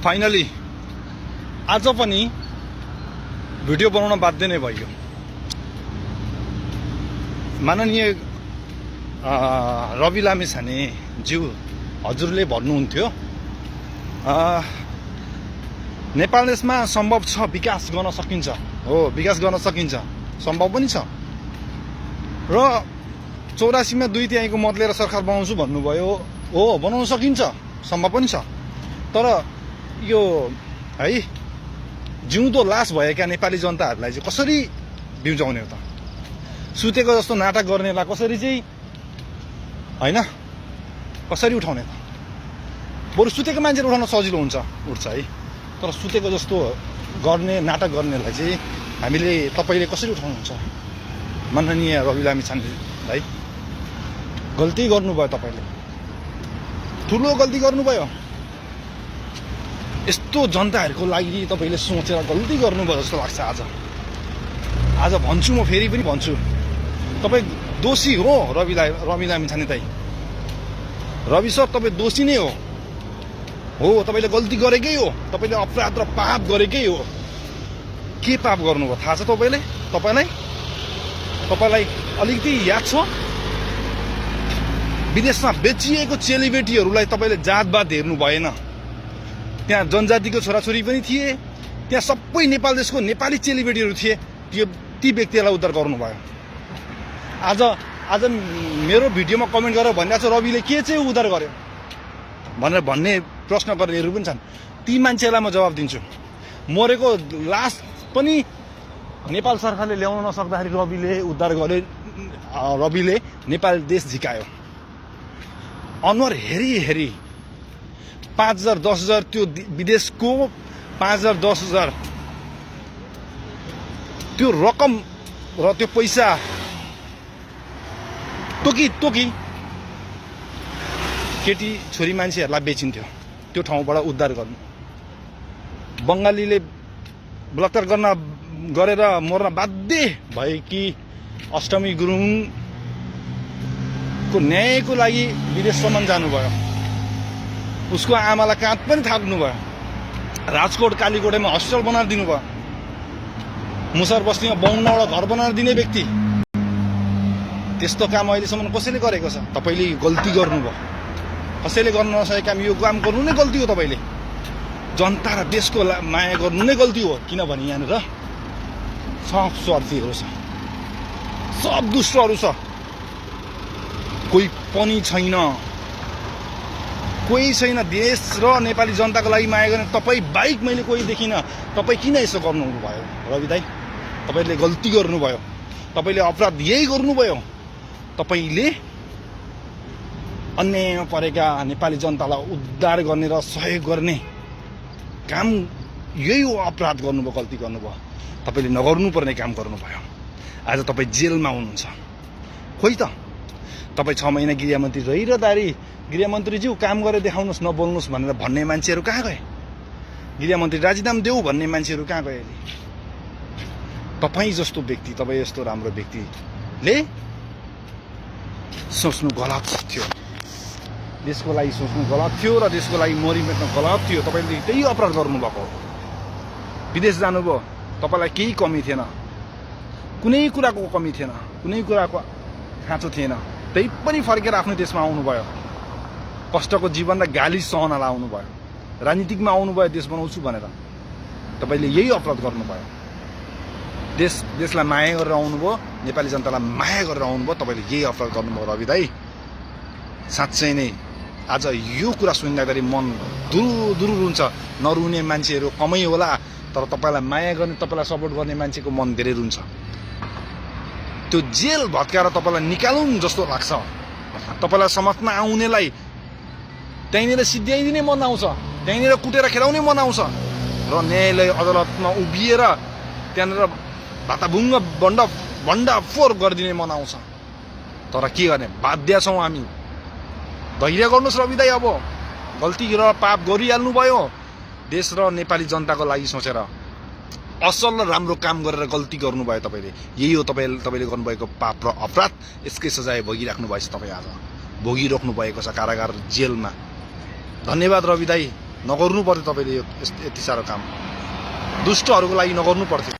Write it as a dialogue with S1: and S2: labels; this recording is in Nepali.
S1: फाइनली आज पनि भिडियो बनाउन बाध्य नै भयो। माननीय रवि लामिछाने ज्यू हजुरले भन्नुहुन्थ्यो नेपाल देशमा सम्भव छ विकास गर्न सकिन्छ। हो, विकास गर्न सकिन्छ, सम्भव पनि छ। र 84 मा 2/3 मत लिएर सरकार बनाउँछु भन्नुभयो। हो, बनाउन सकिन्छ, सम्भव पनि छ। तर यो है जिउँदो लास भएका नेपाली जनताहरूलाई चाहिँ कसरी बिउजाउने हो त? सुतेको जस्तो नाटक गर्नेलाई कसरी चाहिँ हैन कसरी उठाउने त? बरु सुतेको मान्छेले उठाउन सजिलो हुन्छ, उठ्छ है। तर सुतेको जस्तो गर्ने नाटक गर्नेलाई चाहिँ हामीले तपाईले कसरी उठाउनुहुन्छ? माननीय रवि लामिछाने भाइ, गल्ती गर्नुभयो, तपाईले ठुलो गल्ती गर्नुभयो। यस्तो जनताहरूको लागि तपाईले सोचेर गल्ती गर्नुभयो जस्तो लाग्छ। आज भन्छु, म फेरि पनि भन्छु, तपाईँ दोषी हो। रवि लामिछाने दाइ, रवि सर तपाईँ दोषी नै हो। तपाईले गल्ती गरेकै हो, तपाईले अपराध र पाप गरेकै हो। के पाप गर्नुभयो थाहा छ तपाईलाई अलिकति याद छ? विदेशमा बेचिएको चेलीबेटीहरूलाई तपाईले जातवाद हेर्नु भएन। त्यहाँ जनजातिको छोराछोरी पनि थिए, त्यहाँ सबै नेपाल देशको नेपाली चेलीबेटीहरू थिए। ती व्यक्तिहरूलाई उद्धार गर्नुभयो। आज मेरो भिडियोमा कमेन्ट गरेर भनिरहेको छ रविले के चाहिँ उद्धार गर्यो भनेर भन्ने प्रश्न गर्नेहरू पनि छन्। ती मान्छेलाई म जवाब दिन्छु। मरेको लास पनि नेपाल सरकारले ल्याउन नसक्दाखेरि रविले उद्धार गर्यो। रविले नेपाल देश झिकायो। अनुहार हेरी 5,000 10,000 त्यो विदेशको 5,000 10,000 त्यो रकम र त्यो पैसा तोकी केटी छोरी मान्छेहरूलाई बेचिन्थ्यो त्यो ठाउँबाट उद्धार गर्नु। बङ्गालीले बलात्कार गरेर मर्न बाध्य भएकी अष्टमी गुरुङको न्यायको लागि विदेशसम्म जानुभयो। उसको आमालाई काँध पनि थाप्नुभयो। राजकोट कालीकोटेमा हस्पिटल बनाएर दिनुभयो। मुसर बस्तीमा 52वटा घर बनाएर दिने व्यक्ति। त्यस्तो काम अहिलेसम्म कसैले गरेको छ? तपाईले गल्ती गर्नुभयो। कसैले गर्न नसकेको काम, यो काम गर्नु नै गल्ती हो। तपाईले जनता र देशको माया गर्नु नै गल्ती हो। किनभने यहाँनिर सब स्वार्थीहरू छ, सब दुष्टहरू छ। कोही पनि छैन, कोही छैन देश र नेपाली जनताको लागि माया गर्ने तपाईँ बाहेक मैले कोही देखिनँ। तपाईँ किन यसो गर्नुभयो रवि दाइ? तपाईँले गल्ती गर्नुभयो। तपाईँले अपराध यही गर्नुभयो। तपाईँले अन्यायमा परेका नेपाली जनतालाई उद्धार गर्ने र सहयोग गर्ने काम यही हो। अपराध गर्नुभयो, गल्ती गर्नुभयो। तपाईँले नगर्नुपर्ने काम गर्नुभयो। आज तपाईँ जेलमा हुनुहुन्छ। खोइ त, तपाईँ 6 महिना गृहमन्त्री रहिरहँदाखेरि गृहमन्त्रीज्यू काम गरेर देखाउनुहोस्, नबोल्नुहोस् भनेर भन्ने मान्छेहरू कहाँ गए? गृहमन्त्री राजीनामा देऊ भन्ने मान्छेहरू कहाँ गए? तपाईँ जस्तो व्यक्ति, तपाईँ यस्तो राम्रो व्यक्तिले सोच्नु गलत थियो। देशको लागि सोच्नु गलत थियो र देशको लागि मरिमेट्न गलत थियो। तपाईँले त्यही अपराध गर्नुभएको। विदेश जानुभयो, तपाईँलाई केही कमी थिएन, कुनै कुराको कमी थिएन, कुनै कुराको खाँचो थिएन। त्यही पनि फर्केर आफ्नो देशमा आउनुभयो। कष्टको जीवन र गाली सहनलाई आउनुभयो। राजनीतिकमा आउनुभयो देश बनाउँछु भनेर। तपाईँले यही अपराध गर्नुभयो। देशलाई माया गरेर आउनुभयो, नेपाली जनतालाई माया गरेर आउनुभयो। तपाईँले यही अपराध गर्नुभयो रवि दाइ। साँच्चै नै आज यो कुरा सुन्दाखेरि मन दुरु रुन्छ। नरुने मान्छेहरू कमै होला, तर तपाईँलाई माया गर्ने, तपाईँलाई सपोर्ट गर्ने मान्छेको मन धेरै रुन्छ। त्यो जेल भत्काएर तपाईँलाई निकालौँ जस्तो लाग्छ। तपाईँलाई समाजमा आउनेलाई त्यहीँनिर सिद्ध्याइदिने मन आउँछ, त्यहीँनिर कुटेर खेलाउने मन आउँछ। र न्यायालय अदालतमा उभिएर त्यहाँनिर भाताभुङ्ग भण्डाफोर गरिदिने मन आउँछ। तर के गर्ने, बाध्य छौँ हामी। धैर्य गर्नुहोस् रवि दाइ। अब गल्ती र पाप गरिहाल्नु भयो। देश र नेपाली जनताको लागि सोचेर असल र राम्रो काम गरेर गल्ती गर्नुभयो तपाईँले। यही हो तपाईँले गर्नुभएको पाप र अपराध। यसकै सजाय भोगिराख्नु भएछ। तपाईँ आज भोगिराख्नु भएको छ कारागार, जेलमा। धन्यवाद रवि दाइ। नगर्नु पर्थ्यो तपाईँले यो यति साह्रो काम दुष्टहरूको लागि नगर्नु पर्थ्यो